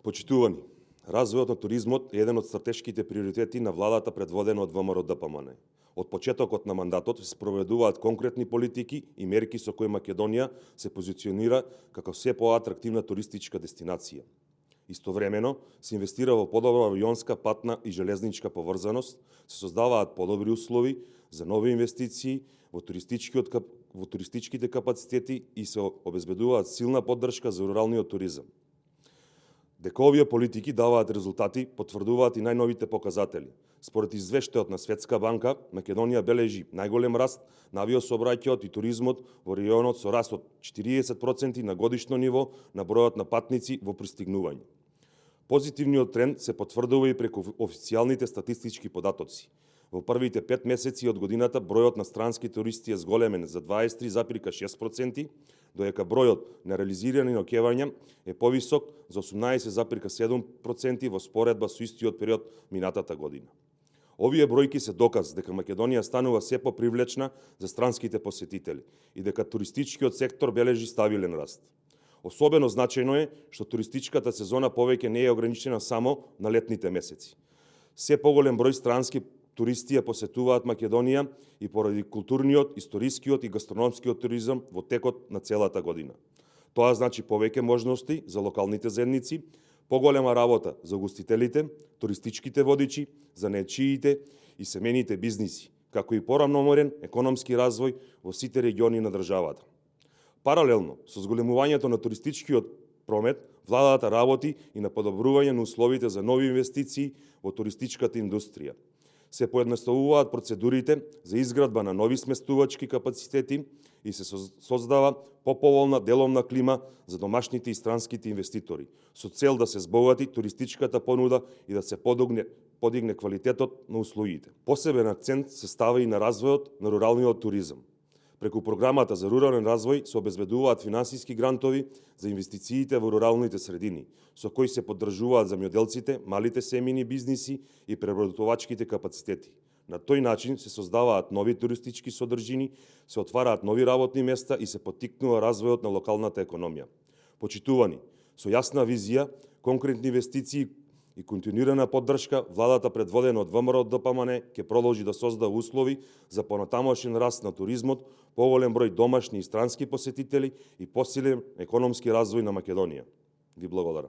Почитувани, развојот на туризмот е еден од стратешките приоритети на владата предводена од ВМРО-ДПМН. Од почетокот на мандатот се спроведуваат конкретни политики и мерки со кои Македонија се позиционира како се поатрактивна туристичка дестинација. Истовремено се инвестира во подобра авионска, патна и железничка поврзаност, се создаваат подобри услови за нови инвестиции во туристичките капацитети и се обезбедуваат силна поддршка за руралниот туризам. Дека овие политики даваат резултати, потврдуваат и најновите показатели. Според извештајот на Светска банка, Македонија бележи најголем раст на авиосообраќајот и туризмот во регионот со раст од 40% на годишно ниво на бројот на патници во пристигнување. Позитивниот тренд се потврдува и преку официјалните статистички податоци. Во првите 5 месеци од годината бројот на странски туристи е зголемен за 23,6%, доека бројот на реализирани ноќевања е повисок за 18,7% во споредба со истиот период минатата година. Овие бројки се доказ дека Македонија станува се попривлечна за странските посетители и дека туристичкиот сектор бележи стабилен раст. Особено значајно е што туристичката сезона повеќе не е ограничена само на летните месеци. Се поголем број странски туристи ја посетуваат Македонија и поради културниот, историскиот и гастрономскиот туризам во текот на целата година. Тоа значи повеќе можности за локалните заедници, поголема работа за гостителите, туристичките водичи, занаетчиите и семејните бизниси, како и порамномерен економски развој во сите региони на државата. Паралелно со зголемувањето на туристичкиот промет, владата работи и на подобрување на условите за нови инвестиции во туристичката индустрија. Се поедноставуваат процедурите за изградба на нови сместувачки капацитети и се создава поповолна деловна клима за домашните и странските инвеститори, со цел да се збогати туристичката понуда и да се подигне квалитетот на услугите. Посебен акцент се става и на развојот на руралниот туризам. Преку програмата за рурален развој се обезбедуваат финансиски грантови за инвестициите во руралните средини, со кои се поддржуваат земјоделците, малите семејни бизниси и преработувачките капацитети. На тој начин се создаваат нови туристички содржини, се отвараат нови работни места и се поттикнува развојот на локалната економија. Почитувани, со јасна визија, конкретни инвестиции и континуирана поддршка, владата предводена од ВМРО-ДПМН ќе продолжи да создава услови за понатамошен раст на туризмот, поголем број домашни и странски посетители и посилен економски развој на Македонија. Ви благодарам.